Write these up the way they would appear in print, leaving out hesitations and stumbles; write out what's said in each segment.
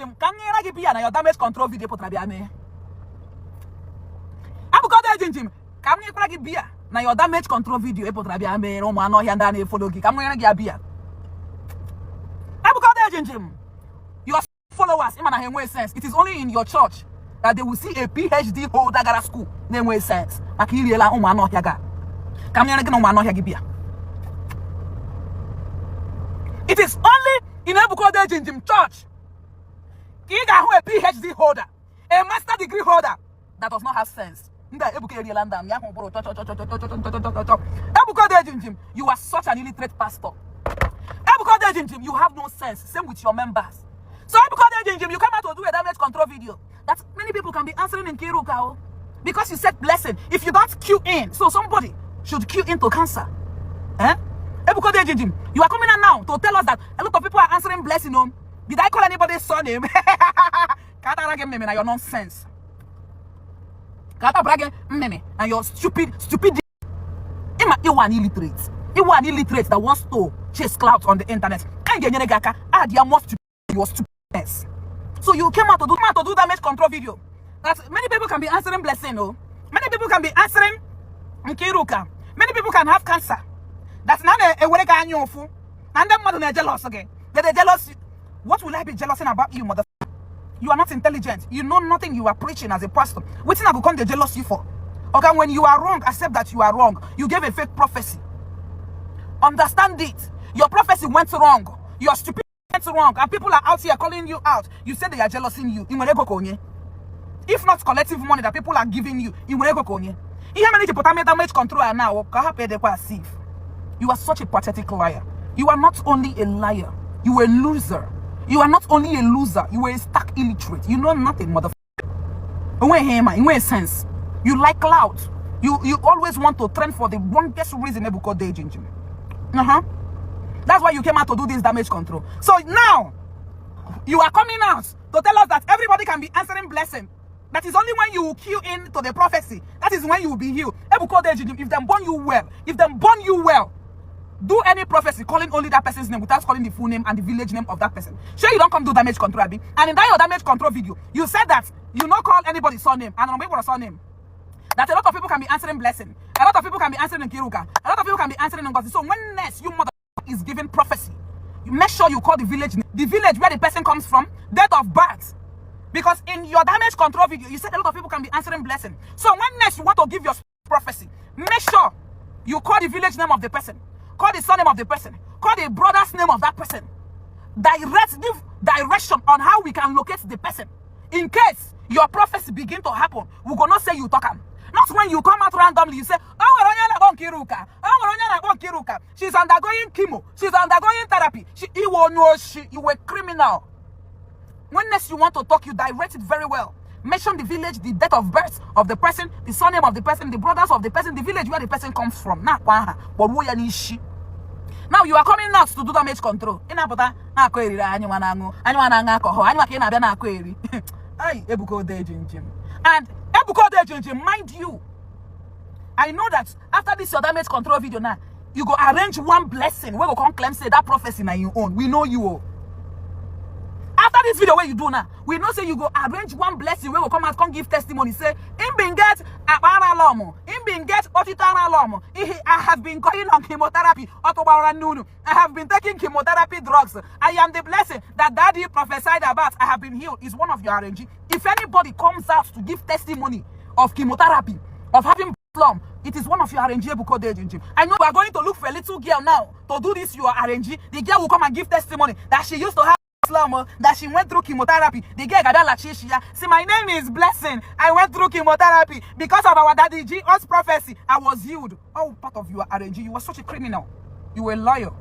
Odiejimjim, can you give me your damage control video potrabiame? Ebuka Odiejimjim, can you give me your damage control video potrabiame? No man, no yanda follow you. Can you give me? Ebuka Odiejimjim, your followers, in way sense. It is only in your church that they will see a PhD holder at school. Name way sense. Akiriela umano yaga. Can you give me? It is only in Ebuka Odiejimjim church. He got a PhD holder, a master degree holder that does not have sense. Ebuka Odiejimjim, you are such an illiterate pastor. Ebuka Odiejimjim, you have no sense. Same with your members. So Ebuka Odiejimjim, you come out to do a damage control video that many people can be answering in Kiruka because you said blessing. If you don't queue in, so somebody should queue into cancer. Ebuka Odiejimjim, you are coming out now to tell us that a lot of people are answering blessing. Did I call anybody's surname? Can't meme your nonsense. Can't brag meme and your stupid. You are an illiterate. You are an illiterate that wants to chase clouds on the internet. And you must your stupidness. So you came out to do damage control video. That many people can be answering blessing. Many people can be answering Nkiruka. Many people can have cancer. That's not a way to you fool. And then mother jealous again. They're jealous. What will I be jealous about you, mother? You are not intelligent. You know nothing you are preaching as a pastor. What thing I will come to jealous you for? Okay, when you are wrong, accept that you are wrong. You gave a fake prophecy. Understand it. Your prophecy went wrong. Your stupidity went wrong. And people are out here calling you out. You said they are jealousing you. If not collective money that people are giving you, you damage control now. You are such a pathetic liar. You are not only a liar, you are a loser. You are not only a loser, you are a stark illiterate. You know nothing, motherfucker. In way sense. You like clout. You always want to trend for the wrongest reason, Ebuka Odiejimjim. That's why you came out to do this damage control. So now, you are coming out to tell us that everybody can be answering blessing. That is only when you queue in to the prophecy. That is when you will be healed. Ebuka Odiejimjim, if them born you well, do any prophecy calling only that person's name without calling the full name and the village name of that person. Sure, you don't come do damage control, Abi. And in that your damage control video, you said that you not call anybody's surname and on a surname. That a lot of people can be answering blessing. A lot of people can be answering in Kiruka. A lot of people can be answering in Ngozi. So when next you mother is giving prophecy, you make sure you call the village where the person comes from, date of birth. Because in your damage control video, you said a lot of people can be answering blessing. So when next you want to give your prophecy, make sure you call the village name of the person. Call the surname of the person. Call the brother's name of that person. Give direction on how we can locate the person. In case your prophecy begin to happen, we're going to say you talk am. Not when you come out randomly, you say, she's undergoing chemo. She's undergoing therapy. You were criminal. When next you want to talk, you direct it very well. Mention the village, the date of birth of the person, the surname of the person, the brothers of the person, the village where the person comes from. Now you are coming out to do damage control. Ebuka Odiejimjim. And Ebuka Odiejimjim, mind you, I know that after this your damage control video now, you go arrange one blessing where you come claim say that prophecy na your own. We know you. After this video where you do now, we know say you go arrange one blessing where you come out, come give testimony. Say, in being get I have been going on chemotherapy. I have been taking chemotherapy drugs. I am the blessing that daddy prophesied about. I have been healed. Is one of your RNG. If anybody comes out to give testimony of chemotherapy, of having slum, it is one of your RNG. Ebuka Odiejimjim. I know we are going to look for a little girl now to do this. Your RNG. The girl will come and give testimony that she used to have that she went through chemotherapy. The girl got that see, my name is Blessing. I went through chemotherapy because of our daddy God's prophecy. I was healed. Oh, part of your RNG. You were such a criminal. You were a liar.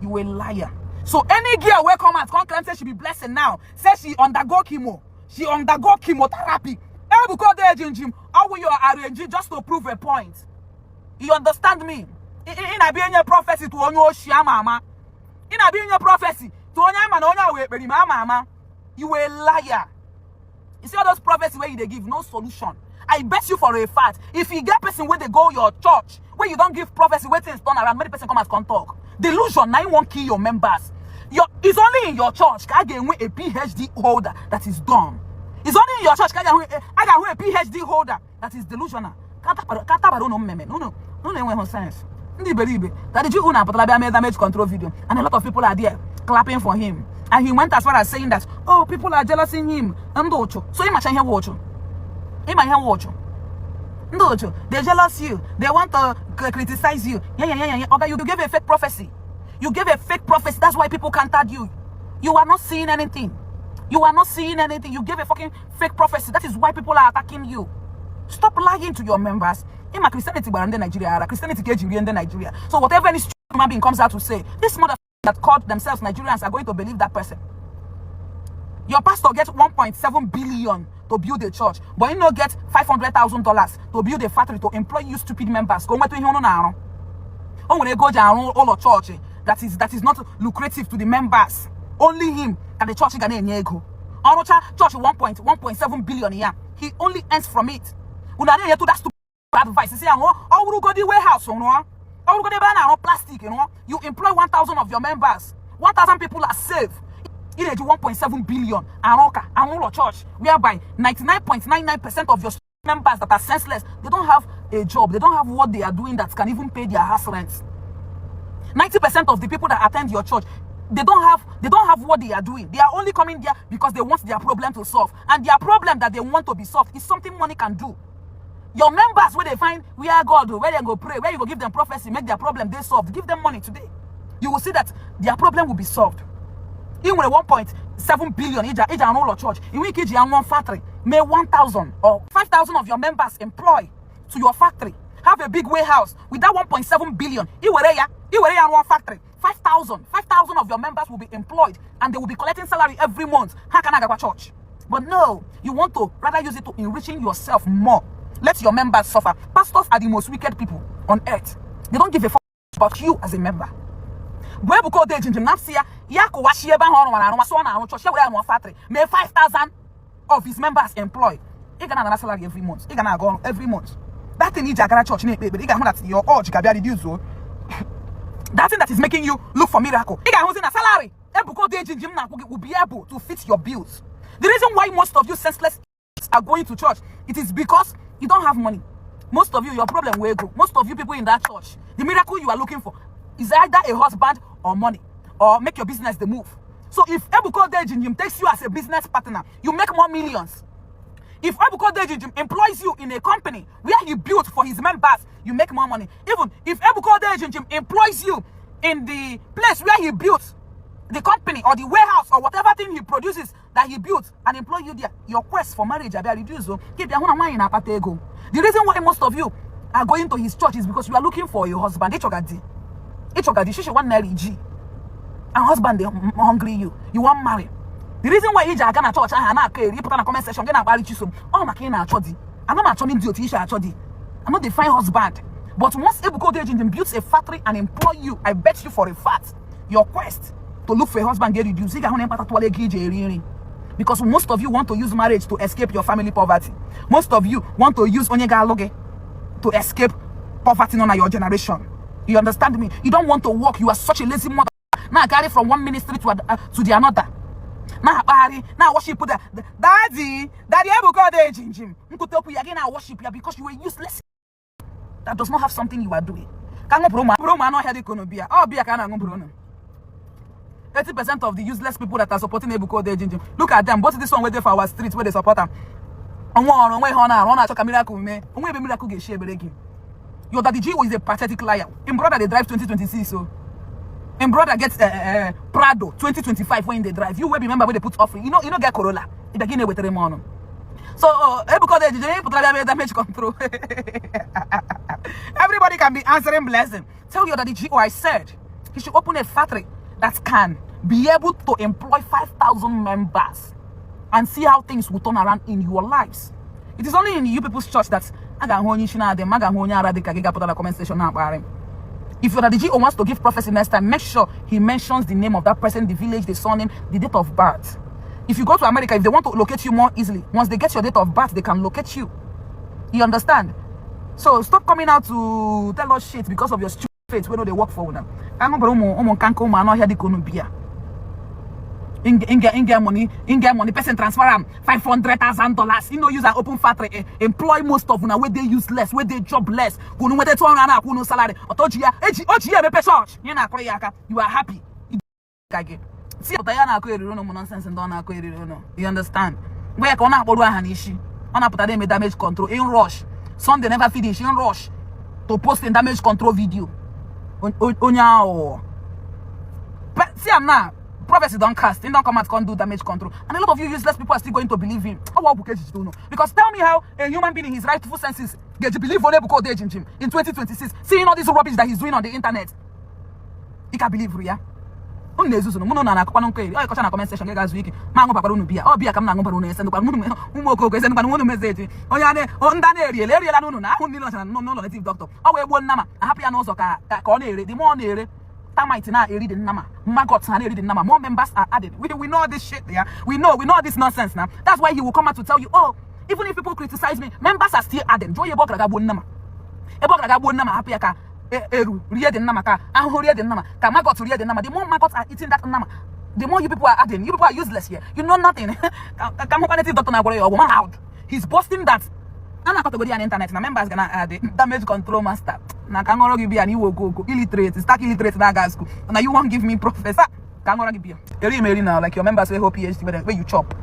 You were a liar. So any girl will come out, come claim say she be Blessing now. Say she undergo chemo. She undergo chemotherapy. Ebuka Odiejimjim, how will your RNG just to prove a point? You understand me? In a being a prophecy to onyo shiamama. In a being a prophecy. You were a liar. You see all those prophecies where they give no solution. I bet you for a fact, if you get person where they go your church, where you don't give prophecy, where things turn around, many person come and come talk. Delusion, now you won't kill your members. It's only in your church can I get a PhD holder that is dumb. It's only in your church can I get a PhD holder that is delusional. No sense. That the Jew made damage control video, and a lot of people are there clapping for him. And he went as far as saying that, oh, people are jealous in him. So imagine him watch. They jealous you. They want to criticize you. Yeah. Okay, you gave a fake prophecy. You gave a fake prophecy. That's why people countered you. You are not seeing anything. You gave a fucking fake prophecy. That is why people are attacking you. Stop lying to your members. In my Christianity, but in Nigeria, Christianity in Nigeria. So whatever any stupid human being comes out to say, this mother that called themselves Nigerians are going to believe that person. Your pastor gets 1.7 billion to build a church, but you not get $500,000 to build a factory to employ you stupid members. Go to him now. Oh, when they go down all the church that is not lucrative to the members. Only him and the church gonna go. Our church 1.7 billion a year. He only earns from it. Una dey to that stupid advice. You say, oh, we go the warehouse, you know. Oh, we go the banana plastic, you know. You employ 1,000 of your members. 1,000 people are saved. It is 1.7 billion. And church, whereby 99.99% of your members that are senseless, they don't have a job. They don't have what they are doing that can even pay their house rents. 90% of the people that attend your church, they don't have what they are doing. They are only coming there because they want their problem to solve. And their problem that they want to be solved is something money can do. Your members, where they find where God, where they go pray, where you go give them prophecy, make their problem they solved. Give them money today. You will see that their problem will be solved. Even with 1.7 billion, each and all church, in which each and one factory, may 1,000 or 5,000 of your members employ to your factory. Have a big warehouse with that 1.7 billion. You one factory. 5,000 of your members will be employed and they will be collecting salary every month. How can I go to church? But no, you want to rather use it to enriching yourself more. Let your members suffer. Pastors are the most wicked people on earth. They don't give a fuck about you as a member. Ebuka Odiejimjim napsia yako washieba hono church factory. May 5,000 of his members employed. He gonna have salary every month. He gonna go every month. That thing is a church, but he gonna that your urge can be reduced. That thing that is making you look for miracle. He gonna a salary. Ebuka Odiejimjim will be able to fit your bills. The reason why most of you senseless are going to church, it is because you don't have money. Most of you, your problem will grow. Most of you people in that church, the miracle you are looking for is either a husband or money, or make your business the move. So if Ebuka Odiejimjim takes you as a business partner, you make more millions. If Ebuka Odiejimjim employs you in a company where he built for his members, you make more money. Even if Ebuka Odiejimjim employs you in the place where he built the company or the warehouse or whatever thing he produces that he built and employ you there, your quest for marriage will be reduced. The reason why most of you are going to his church is because you are looking for a husband. She want marry G. And husband they hungry you want marry. The reason why you are gonna church you put on a comment section gonna marry Chisom. Oh my king chodi. I'm not chodi chodi. I'm not the fine husband. But once Ebuka Odiejimjim builds a factory and employ you, I bet you for a fact, your quest to look for a husband get reduced. Because most of you want to use marriage to escape your family poverty. Most of you want to use onyegaloge to escape poverty in your generation. You understand me? You don't want to work. You are such a lazy mother. Now carry from one ministry to the another. Now worship the daddy Ebuka Odiejimjim. Again, I worship you because you are useless. That does not have something you are doing. 80% of the useless people that are supporting Ebuka Odiejimjim. Look at them. Both this one waiting for our streets where they support them. Your daddy G is a pathetic liar. In brother they drive 2026, so in brother gets Prado 2025 when they drive. You will remember when they put offering. You know get Corolla. It begin with Remono. So Ebuka Odiejimjim put damage control. Everybody can be answering blessing. Tell your daddy G, I said he should open a factory that can be able to employ 5,000 members and see how things will turn around in your lives. It is only in you people's church that if your daddy wants to give prophecy next time, make sure he mentions the name of that person, the village, the surname, the date of birth. If you go to America, if they want to locate you more easily, once they get your date of birth, they can locate you. You understand? So stop coming out to tell us shit because of your stupid faith. We know they work for them. in get money, person transfer am $500,000. You know, use an open factory, employ most of una where they useless, where they jobless, who where they turn around, who no salary. You are happy. See, nonsense and don't you understand? Where can I borrow an issue? On a put a damage control in rush. Sunday never finish in rush to post a damage control video. But see, I'm now. Prophecy don't cast. He don't come out can't do damage control. And a lot of you useless people are still going to believe him. Because tell me how a human being in his rightful senses get to believe on Ebuka Odiejimjim in 2026, seeing all this rubbish that he's doing on the internet. He can believe Ria. Comment section guys week. Mango papa no bia. Oh bia kam na ngo paro no send kwa mo ko send kwa no message. Onya on dan area no na hu ni no native doctor. Oh we gbo nama. Happy and also ka o na ere. The more na ere. Termite na eri the nama. Maggots na eri the nama. More members are added. We know this shit there. We know this nonsense now. That's why he will come out to tell you, oh, even if people criticize me, members are still added. Joy Ebuka ga gbo nama. Ebuka ga gbo nama happy ka eru read the nama ka read the nama ka maggots read the nama. The more maggots are eating that nama, the more you people are adding. You people are useless here. You know nothing. He's boasting that I'm not going to internet. Now members gonna add damage control master. Now can give be an go illiterate, stuck illiterate na gas school. Now you won't give me professor. Can give you. Now like your members will hope PhD where you chop.